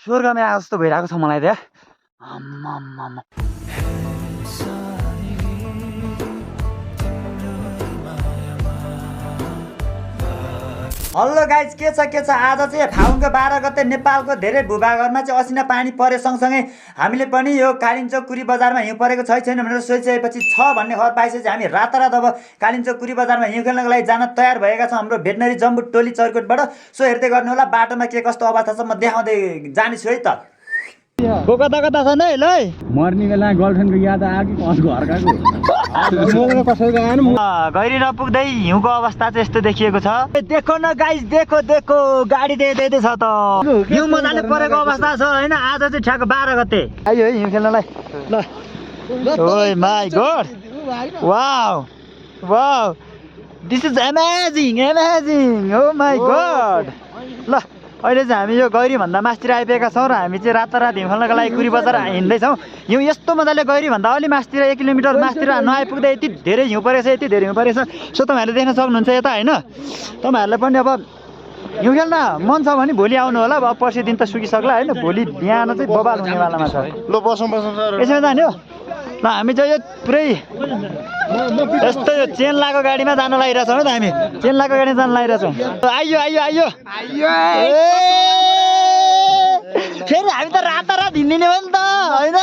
स्वर्गमा आए जस्तो भइरहेको छ मलाई त आम्माम्मा हेलो गाइज के छ आज चाहिँ फागुनको 12 गते नेपालको धेरै भूभागहरूमा चाहिँ असिना पानी परे सँगसँगै हामीले पनि यो कालिन्चोक कुरी बजारमा हिउँ परेको छैन भनेर सोचिसकेपछि छ भन्ने खबर पाइसकेपछि हामी रातारात अब कालिन्चोक कुरी बजारमा हिउँ खेल्नको लागि जान तयार भएका छौँ हाम्रो भेटनरी जम्बु टोली चर्कोटबाट सो हेर्दै गर्नु होला बाटोमा के कस्तो अवस्था छ म देखाउँदै जानेछु है त को कता कता छ नै ल मर्ने बेला गर्लफ्रेन्डको याद आयो कि घरको गैरी नपुग्दै हिउँको अवस्था चाहिँ यस्तो देखिएको छ देखो न गाइस देखो गाडी दे छ त हिउँ मजाले परेको अवस्था छ हैन आज चाहिँ ठ्याक्क 12 गते आयो है हिउँ खेल्नलाई ल ओइ my god wow this is amazing oh my god ल अहिले चाहिँ हामी यो गैरी भन्दा मास्तिर आइपुगेका छौँ र हामी चाहिँ रातारात हिउँ खेल्नको लागि कुरी बजार हिँड्दैछौँ हिउँ यस्तो मजाले गैरी भन्दा अलि मास्तिर 1 किलोमिटर मास्तिर नआइपुग्दा यति धेरै हिउँ परेको छ सो तपाईँहरूले देख्न सक्नुहुन्छ यता होइन तपाईँहरूलाई पनि अब हिउँ खेल्न मन छ भने भोलि आउनु होला अब पर्सि दिन त सुकिसक्ला होइन भोलि बिहान चाहिँ बबाल हुनेवालामा छ ल बसौँ यसमा जाने हो ल हामी चाहिँ यो पुरै यस्तो यो चेन लागेको गाडीमा जान लागिरहेछौँ है त हामी चेन लागेको गाडीमा जान लागिरहेछौँ आइयो फेरि हामी त रातारात हिँड्ने हो नि त होइन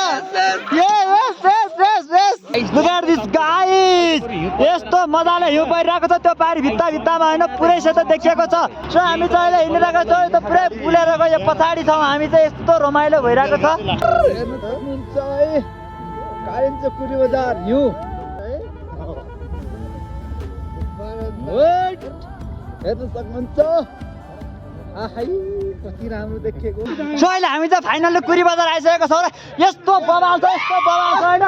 यस्तो मजाले हिउँ परिरहेको छ त्यो पारी भित्तामा होइन पुरै सेतो देखिएको छ सो हामी चाहिँ अहिले हिँडिरहेको छौँ यो त पुरै पुलेर गयो पछाडि छौँ हामी चाहिँ यस्तो रमाइलो भइरहेको छ कालिन्चोक कुरी बजार हिउँ हेर्न सक्नुहुन्छ कति राम्रो देखिएको सो अहिले हामी चाहिँ फाइनल्ली कुरी बजार आइसकेको छौँ र यस्तो बवाल छ होइन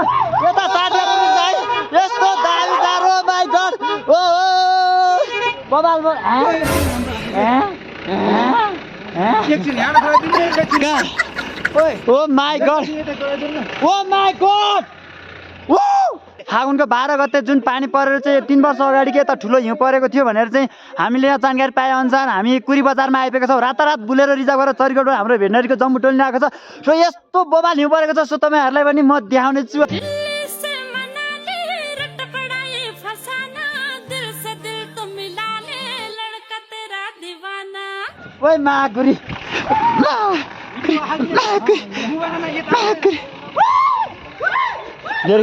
यता साथीहरू यस्तो दामी जाडो माइ गड ओ बवाल ओ माई गॉड फागुनको 12 गते जुन पानी परेर चाहिँ 3 वर्ष अगाडि के त ठुलो हिउँ परेको थियो भनेर चाहिँ हामीले यहाँ जानकारी पाए अनुसार हामी कुरी बजारमा आइपुगेका छौँ रातारात बुलेर रिजर्भ गरेर चर्कोटबाट हाम्रो भेटनरीको जम्बु टोली आएको छ सो यस्तो बवाल हिउँ परेको छ सो तपाईँहरूलाई पनि म देखाउने छु ओइ माकुरी धेर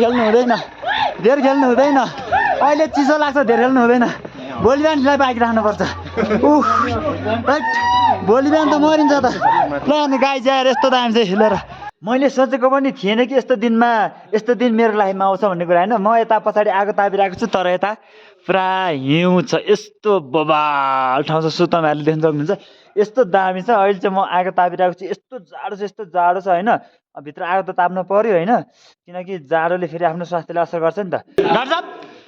खेल्नु हुँदैन अहिले चिसो लाग्छ धेर खेल्नु हुँदैन भोलि बिहानलाई बाइक राख्नुपर्छ भोलि बिहान त मरिन्छ त ल अनि गाई जाएर यस्तो दाम चाहिँ हिलेर मैले सोचेको पनि थिएन कि यस्तो दिन मेरो लाइफमा आउँछ भन्ने कुरा होइन म यता पछाडि आगो तापिरहेको छु तर यता पुरा हिउँ छ यस्तो बबाल ठाउँ छ सो तपाईँहरूले देख्न सक्नुहुन्छ यस्तो दामी छ अहिले चाहिँ म आगो तापिरहेको छु यस्तो जाडो छ होइन भित्र आगो त ताप्नु पर्यो होइन किनकि जाडोले फेरि आफ्नो स्वास्थ्यलाई असर गर्छ नि त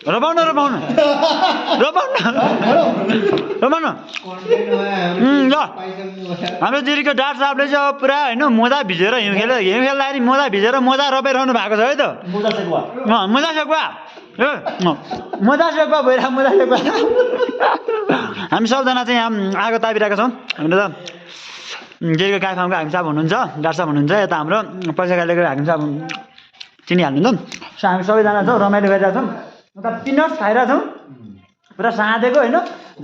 रमाउनु ल हाम्रो जिरीको डाक्टर साहबले चाहिँ अब पुरा होइन मोजा भिजेर हिउँ खेल्दाखेरि मोजा रोपेरहनु भएको छ है त मोजा सेकुवा भइरहेको हामी सबजना चाहिँ यहाँ आगो तापिरहेका छौँ हामीले त जिरीको गाई फार्मको हाकिम साहब हुनुहुन्छ डाक्टर साहब हुनुहुन्छ यता हाम्रो पैसाकालीको हाकिम साहब चिनिहाल्नुहुन्छ सो हामी सबैजना छौँ रमाइलो गरिरहेको छौँ उता पिनट्स खाइरहेको छौँ पुरा साँधेको होइन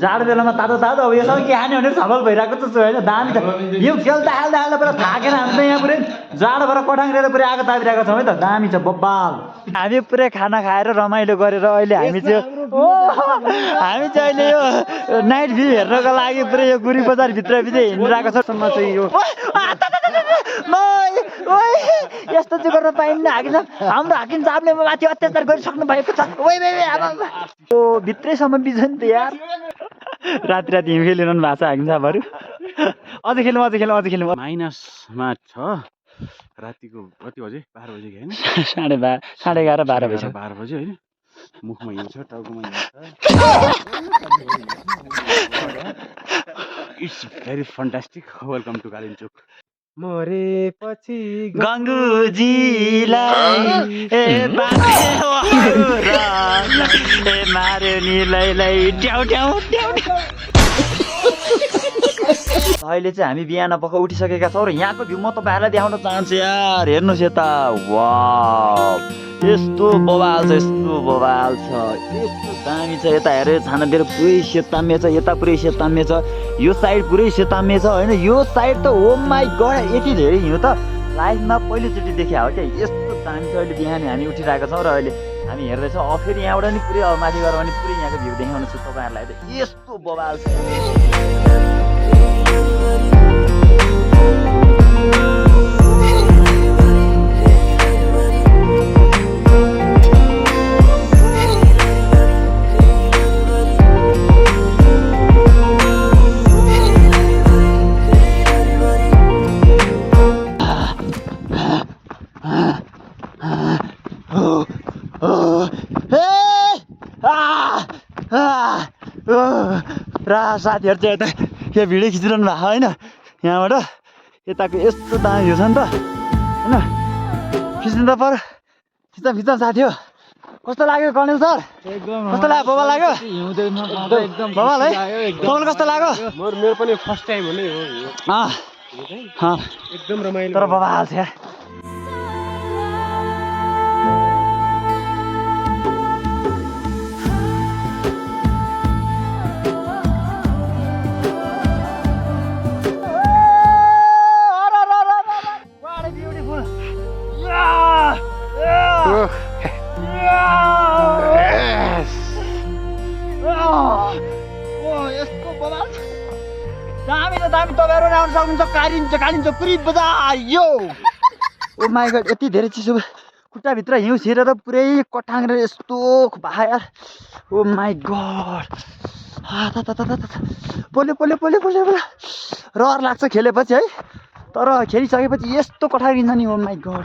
जाडो बेलामा तातो अब यो सबै के खाने भनेर छलफल भइरहेको छ होइन दामी छ यो खेल्दा हाल्दा पुरा थाकेर हामी त यहाँ पुरै जाडो भएर कटाङ्ग्रेर पुरै आगो तापिरहेको छौँ है त दामी छ बब्बाल हामी पुरै खाना खाएर रमाइलो गरेर अहिले हामी चाहिँ अहिले यो नाइट भ्यू हेर्नको लागि पुरै यो गुरी बजारभित्र हिँडिरहेको छ चाहिँ यो यस्तो चाहिँ गर्न पाइन्न हाकिम हाम्रो हाकिम साहबले माथि अत्याचार गरिसक्नु भएको छ भित्रैसम्म बिजन त यार राति हिउँ खेलिरहनु भएको छ हाकिम साहबहरू अझ खेलौँ माइनसमा छ रातिको कति बजे 12 बजे होइन 11:30 12 बजे 12 बजे होइन मुखमा हिउँ छ टाउकोमा हिउँ छ it's very fantastic welcome to Kalinchowk मरेपछि गङ्गुजीलाई ए मार्यो नि लै ट्याउ अहिले चाहिँ हामी बिहान पख उठिसकेका छौँ र यहाँको भ्यू म तपाईँहरूलाई देखाउन चाहन्छु यार। हेर्नुहोस् यता, वाउ यस्तो बवाल छ, यस्तो बवाल छ, यस्तो दामी छ। यता हेरे छानातिर पुरै सेताम्य छ, यता पुरै सेताम्य छ, यो साइड पुरै सेताम्य छ होइन। यो साइड त ओ माई गड यति धेरै हिउँ त लाइफमा पहिलोचोटि देखा हो क्या। यस्तो दामी छ। अहिले बिहान हामी उठिरहेको छौँ र अहिले हामी हेर्दैछौँ। अब फेरि यहाँबाट नि पुरै अब माथि गएर पनि पुरै यहाँको भ्यू देखाउनु छु तपाईँहरूलाई। त यस्तो बवाल छ। र साथीहरू चाहिँ यता यहाँ भिडियो खिचिरहनु भएको होइन। यहाँबाट यताको यस्तो दामी भ्यू छ नि त होइन। खिच्नु त पर खिच्छ साथी हो। कस्तो लाग्यो कर्णेल सर? कस्तो लाग्यो? बवाल लाग्यो? बवाल है? तपाईँलाई कस्तो लाग्यो? मेरो पनि फर्स्ट टाइम हो नि हो। एकदम रमाइलो तर बवाल छ यार। दामी त दामी। तपाईँहरू आउन सक्नुहुन्छ कालिन्छ पुरै बजार यो। ओ माई गड यति धेरै चिसो खुट्टाभित्र हिउँ छिरेर पुरै कठाङ्ग्रेर यस्तो भा यार। ओ माई गड पोल्यो रहर लाग्छ खेलेपछि है। तर खेलिसकेपछि यस्तो कठारिन्छ नि। ओ माई गड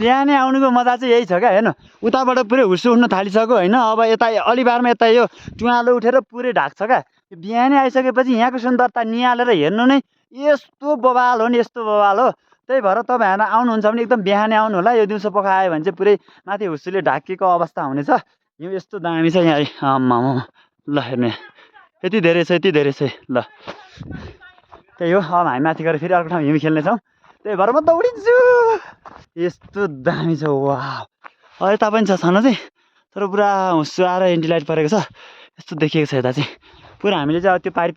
बिहानै आउनुको मजा चाहिँ यही छ क्या। हेर्नु उताबाट पुरै हुस्सु उठ्न थालिसक्यो होइन। अब यता अलिबारमा यता यो टुवालो उठेर पुरै ढाक्छ क्या। बिहानै आइसकेपछि यहाँको सुन्दरता निहालेर हेर्नु नै यस्तो बवाल हो नि, यस्तो बवाल हो। त्यही भएर तपाईँहरू आउनुहुन्छ भने एकदम बिहानै आउनु होला। यो दिउँसो पख आयो भने चाहिँ पुरै माथि हुस्सुले ढाकिएको अवस्था हुनेछ। यो यस्तो दामी छ यहाँ। आम्मामा ल हेर्ने यति धेरै छ, यति धेरै छ ल। त्यही हो। अब हामी माथि गएर फेरि अर्को ठाउँ हिउँ खेल्नेछौँ। त्यही भएर म दौडिन्छु। यस्तो दामी छ वाह। यता पनि छ छन चाहिँ तर पुरा हुस्सु आएर एन्टिलाइट परेको छ। यस्तो देखिएको छ यता चाहिँ पुरा। हामीले चाहिँ अब त्यो पारी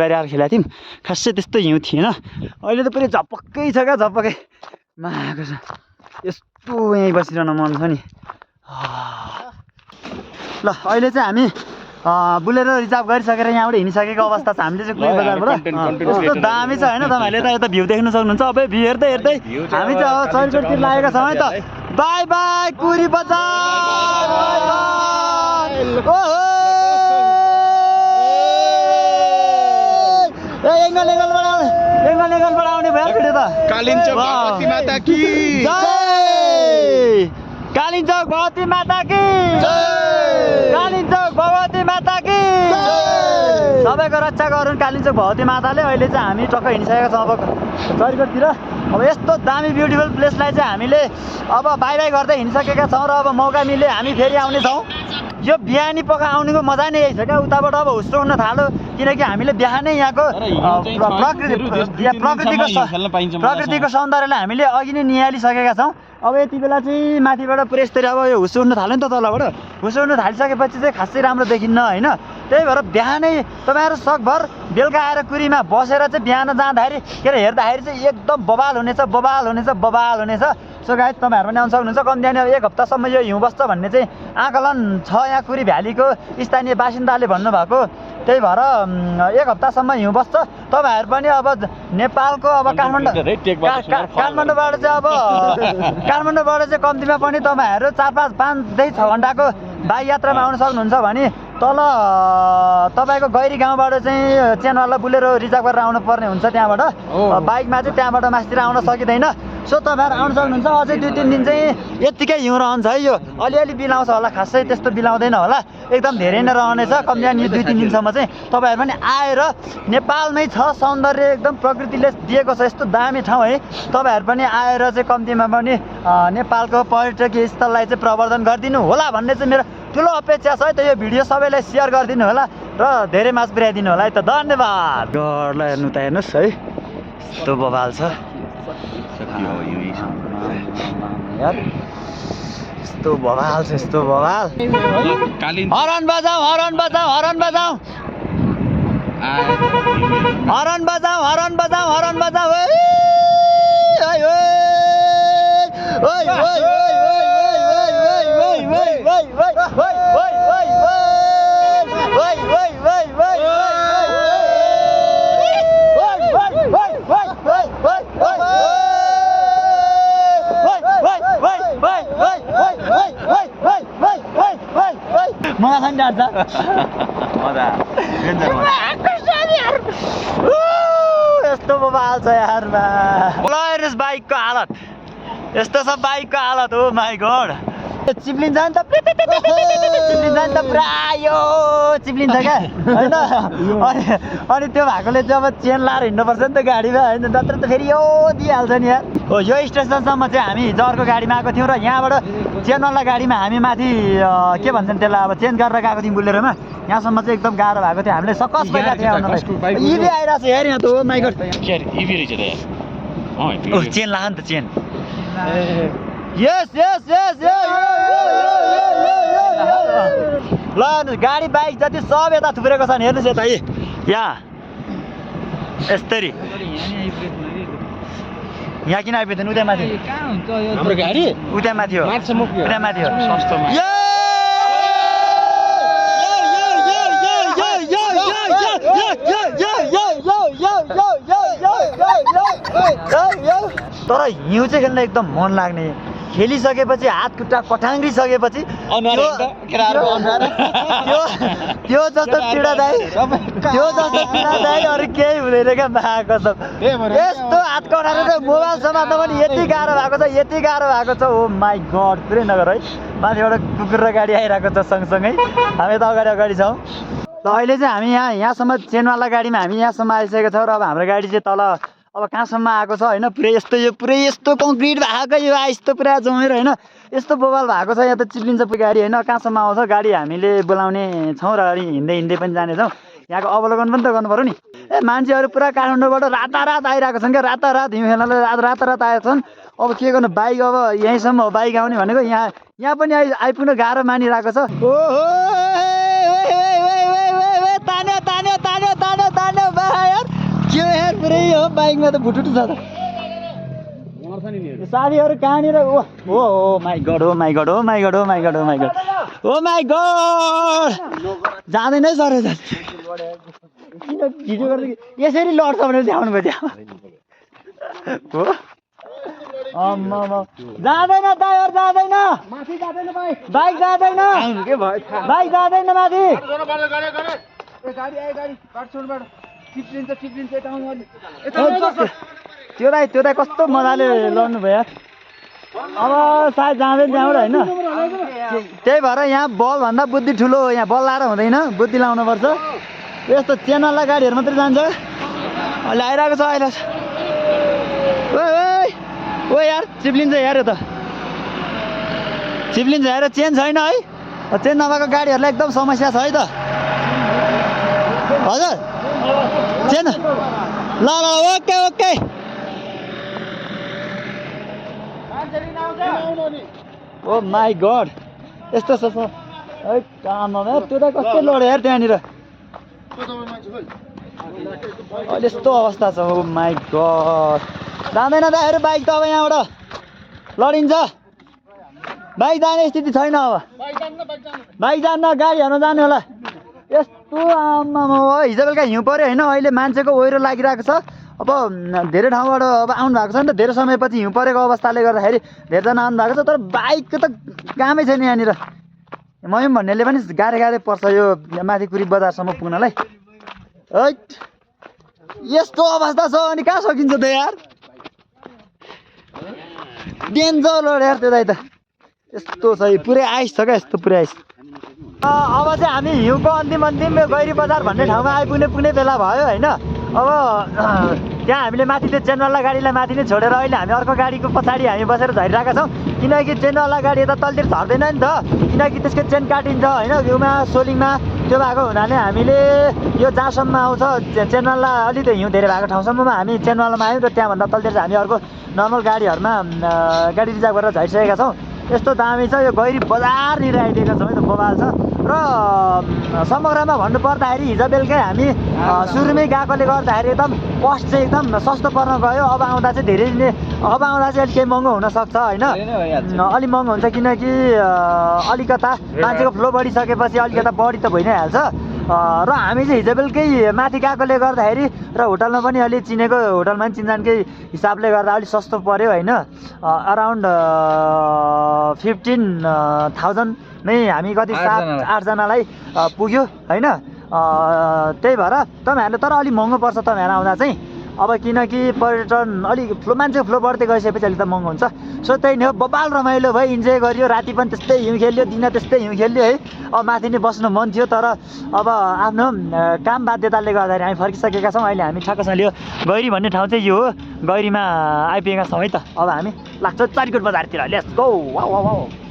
आएर खेलेको थियौँ। खासै त्यस्तो हिउँ थिएन। अहिले त पुरै झपक्कै छ क्या, झपक्कै माएको छ। यस्तो यहीँ बसिरहन मन छ नि। ल अहिले चाहिँ हामी बुलेरो रिजर्भ गरिसकेर यहाँबाट हिँडिसकेको अवस्था छ। हामीले चाहिँ कुनै बजारबाट यस्तो दामी छ होइन। तपाईँहरूले यता भ्यू देख्न सक्नुहुन्छ। अब भ्यू हेर्दै हामी चाहिँ अब चौरकोटतिर लागेका छौँ है त। बाई बाई कुरी बजार। एङ्गलबाट आउने भयो भिडियो त। कालिन्छ भगवती माता की जय। कालिन्छ भगवती माता की जय। कालिन्छ भगवती माता की जय। सबैको रक्षा गरून् कालिन्छ भगवती माताले। अहिले चाहिँ हामी टक्क हिँडिसकेका छौँ अब चौरकोटतिर। अब यस्तो दामी ब्युटिफुल प्लेसलाई चाहिँ हामीले अब बाई बाई गर्दै हिँडिसकेका छौँ र अब मौका मिले हामी फेरि आउनेछौँ। यो बिहानी पख आउनेको मजा नै यही छ क्या। उताबाट अब हुस्सु उठ्न थाल्यो किनकि हामीले बिहानै यहाँको प्रकृतिको सौन्दर्यलाई हामीले अघि नै निहालिसकेका छौँ। अब यति बेला चाहिँ माथिबाट पुरै यस्तरी अब यो हुस्सु उठ्न थाल्यो नि त तलबाट। हुस्सु उठ्न थालिसकेपछि चाहिँ खासै राम्रो देखिन्न होइन। त्यही भएर बिहानै तपाईँहरू सकभर बेलुका आएर कुरीमा बसेर चाहिँ बिहान जाँदाखेरि के अरे हेर्दाखेरि चाहिँ एकदम बवाल हुनेछ। सो गाइस तपाईँहरू पनि आउन सक्नुहुन्छ। कम्ती अब 1 हप्तासम्म यो हिउँ बस्छ भन्ने चाहिँ आकलन छ यहाँ कुरी भ्यालीको स्थानीय बासिन्दाले भन्नुभएको। त्यही भएर 1 हप्तासम्म हिउँ बस्छ। तपाईँहरू पनि अब नेपालको अब काठमाडौँबाट चाहिँ कम्तीमा पनि तपाईँहरू 4-5 घन्टाको बाइक यात्रामा आउन सक्नुहुन्छ भने तल तपाईँको गैरी गाउँबाट चाहिँ चेनवाला बुलेरो रिजर्भ गरेर आउनु पर्ने हुन्छ। त्यहाँबाट बाइकमा चाहिँ त्यहाँबाट मास्तिर आउन सकिँदैन। सो तपाईँहरू आउन सक्नुहुन्छ। अझै 2-3 दिन चाहिँ यत्तिकै हिउँ रहन्छ है। यो अलिअलि बिलाउँछ होला, खासै त्यस्तो बिलाउँदैन होला। एकदम धेरै नै रहनेछ। कम्तीमा यो 2-3 दिनसम्म चाहिँ तपाईँहरू पनि आएर नेपालमै छ सौन्दर्य एकदम प्रकृतिले दिएको छ यस्तो दामी ठाउँ है। तपाईँहरू पनि आएर चाहिँ कम्तीमा पनि नेपालको पर्यटकीय स्थललाई चाहिँ प्रवर्धन गरिदिनु होला भन्ने चाहिँ मेरो ठुलो अपेक्षा छ है त। यो भिडियो सबैलाई सेयर गरिदिनु होला। र धेरै मास पुर्याइदिनु होला है त धन्यवाद गडलाई हेर्नु त हेर्नुहोस् है यस्तो बवाल छ यार यस्तो बवाल छ यस्तो बवाल हरन बजाऊ हरन बजाऊ हरन बजाऊ हरन बजाऊ हरन बजाऊ हरन बजाऊ मलाई पनि जान्छ यस्तो बवाल छ यारमा ल हेर्नुहोस् बाइकको हालत यस्तो छ बाइकको हालत हो माई गड चिप्लिन्छ नि त चिप्लिन्छ नि त पुरा यो चिप्लिन्छ क्या होइन अनि त्यो भएकोले चाहिँ अब चेन लाएर हिँड्नुपर्छ नि त गाडीमा होइन नत्र त फेरि यो दिइहाल्छ नि यार हो यो स्टेसनसम्म चाहिँ हामी हिजो अर्को गाडीमा आएको थियौँ र यहाँबाट चेनवाला गाडीमा हामी माथि के भन्छन् त्यसलाई अब चेन्ज गरेर गएको थियौँ बुलेरोमा यहाँसम्म चाहिँ एकदम गाह्रो भएको थियो हामीले सकस भइरहेको थियो आउनलाई इभी आइरहेको छ यार यहाँ त हो माइ गड चेन लाग नि त चेन यस यस यस ल गाडी बाइक जति सब यता थुप्रेको छ नि हेर्नुहोस् यता यहाँ यस्तरी यहाँ किन आइपुग्दैन उता माथि हाम्रो गाडी उता माथि हो उता माथि हो सस्तोमा तर हिउँ चाहिँ खेल्न एकदम मन लाग्ने खेलिसकेपछि हात खुट्टा कठाङ्ग्रिसकेपछि त्यो जस्तो पीडादायी अरू केही हुँदैन क्या महाकसम यस्तो हात कठारेर मोबाइल समात्न पनि यति गाह्रो भएको छ ओ माई गड पुरै नगर है माथिबाट कुकुर र गाडी आइरहेको छ सँगसँगै हामी त अगाडि छौँ ल अहिले चाहिँ हामी यहाँसम्म चेनवाला गाडीमा हामी यहाँसम्म आइसकेको छौँ र अब हाम्रो गाडी चाहिँ तल अब कहाँसम्म आएको छ होइन पुरै यस्तो कङ्क्रिट भएको यो आइस त पुरा जमेर होइन यस्तो बवाल भएको छ यहाँ त चिप्लिन्छ गाडी होइन कहाँसम्म आउँछ गाडी हामीले बोलाउने छौँ र अनि हिँड्दै पनि जानेछौँ यहाँको अवलोकन पनि त गर्नु पऱ्यो नि मान्छेहरू पुरा काठमाडौँबाट रातारात आइरहेको छन् क्या रातारात हिउँ खेल्नलाई रातारात आएको छन् अब के गर्नु बाइक अब यहीँसम्म हो बाइक आउने भनेको यहाँ पनि आइपुग्न गाह्रो मानिरहेको छ तान्यो यार के यार पुरै हो बाइकमा त भुटुटु छ त साथीहरू कहाँनिर ओ माई गड जाँदैन सर किन भिडियो गर्दा यसरी लड्छ भनेर देखाउनु भयो त्यहाँ हो जाँदैन टायर जाँदैन बाइक जाँदैन माथि त्यो दाइ कस्तो मजाले लड्नु भयो अब सायद जाँदैन त्यहाँबाट होइन त्यही भएर यहाँ बलभन्दा बुद्धि ठुलो हो यहाँ बल लाएर हुँदैन बुद्धि लाउनुपर्छ यस्तो चेनवाला गाडीहरू मात्रै जान्छ अहिले आइरहेको छ अहिले ओ यार चिप्लिन्छ यार त चिप्लिन्छ यार चेन छैन है चेन नभएको गाडीहरूलाई एकदम समस्या छ है त हजुर चेन ल ओके ओ माई गड यस्तो छ है काम त्यो त कस्तो लड्यो यार त्यहाँनिर अहिले यस्तो अवस्था छ ओ माई गड जाँदैन दाइहरू बाइक त अब यहाँबाट लडिन्छ बाइक जाने स्थिति छैन अब बाइक जान्न गाडीहरू जाने होला यस्तो आमा हिजो बेलुका हिउँ पऱ्यो होइन अहिले मान्छेको ओहिरो लागिरहेको छ अब धेरै ठाउँबाट अब आउनु भएको छ नि त धेरै समयपछि हिउँ परेको अवस्थाले गर्दाखेरि धेरैजना आउनु भएको छ तर बाइकको त कामै छैन यहाँनिर म भन्नेले पनि गाह्रै पर्छ यो माथिकुरी बजारसम्म पुग्नलाई है यस्तो अवस्था छ अनि कहाँ सकिन्छ त यार डेन्जर लड यार त्यो दाइ त यस्तो छ पुरै आइस छ क्या यस्तो पुरै आइस अब चाहिँ हामी हिउँको अन्तिम गैरी बजार भन्ने ठाउँमा आइपुग्ने बेला भयो होइन अब त्यहाँ हामीले माथि त्यो चेनवाला गाडीलाई माथि नै छोडेर अहिले हामी अर्को गाडीको पछाडि हामी बसेर झरिरहेका छौँ किनकि चेनवाला गाडी यता तलतिर झर्दैन नि त किनकि त्यसको चेन काटिन्छ होइन घिउमा सोलिङमा त्यो भएको हुनाले हामीले यो जहाँसम्म आउँछ चेनवाला अलि त हिउँ धेरै भएको ठाउँसम्ममा हामी चेनवालामा आयौँ र त्यहाँभन्दा तलतिर चाहिँ हामी अर्को नर्मल गाडीहरूमा गाडी रिजर्भ गरेर झरिसकेका छौँ। यस्तो दामी छ यो गैरी बजारनिर आइदिएको छ है त बबाल छ र समग्रमा भन्नु पर्दाखेरि हिजो बेलुकै हामी सुरुमै गएकोले गर्दाखेरि एकदम कस्ट चाहिँ एकदम सस्तो पर्न गयो। अब आउँदा चाहिँ धेरै नै अब आउँदा चाहिँ अलिक केही महँगो हुनसक्छ होइन अलिक महँगो हुन्छ किनकि अलिकता मान्छेको फ्लो बढिसकेपछि अलिकता बढी त भइ नै हाल्छ र हामी चाहिँ हिजो बेलुकै माथि गएकोले गर्दाखेरि र होटलमा पनि अलिक चिनेको होटलमा पनि चिनजानकै हिसाबले गर्दा अलिक सस्तो पऱ्यो होइन अराउन्ड 15,000 नै हामी कति 7-8जनालाई पुग्यो होइन त्यही भएर तपाईँहरूले तर अलिक महँगो पर्छ तपाईँहरू आउँदा चाहिँ अब किनकि पर्यटन अलिक मान्छेको फ्लो बढ्दै गइसकेपछि अलिक त महँगो हुन्छ। सो त्यही नै हो बबाल रमाइलो भयो इन्जोय गरियो राति पनि त्यस्तै हिउँ खेल्यो दिन त्यस्तै हिउँ खेल्यो है। अब माथि नै बस्नु मन थियो तर अब आफ्नो काम बाध्यताले गर्दाखेरि हामी फर्किसकेका छौँ। अहिले हामी ठ्याक्कसँग लियो गैरी भन्ने ठाउँ चाहिँ यो हो गैरीमा आइपुगेका छौँ है त। अब हामी लाग्छ चारिकोट बजारतिर let's go wow wow wow.